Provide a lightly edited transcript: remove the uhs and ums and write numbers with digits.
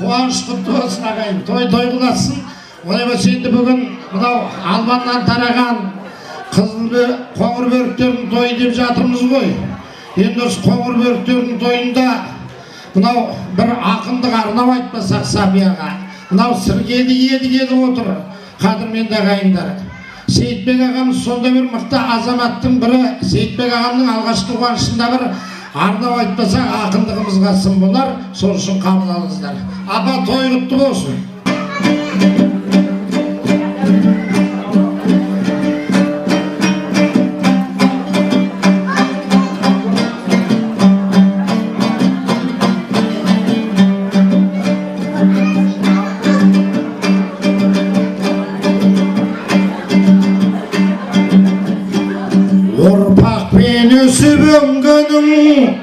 Қуаныш құтты болсын, ағайын, той той қыласың. Олай болса, енді бүгін мынау Албаннан тараған қызыл қоңыр бөріктердің тойы деп жатырмыз ғой. Енді осы қоңыр бөріктердің тойында мынау бір ақындық арнау айтпасақ Сабияға, мынау Сіргелі еді келіп отыр. Қадірменді ағайындар, Сейітбек ағамыз сондай бір мықты азаматтың бірі. Сейітбек ағамның алғашқы қуанышында бір арнау айтпасақ, ақындығымызға сын болар. Сол үшін қабыл алыңыздар. Апа, той құтты болсын. Ұрпақпен өсіп өнгенің.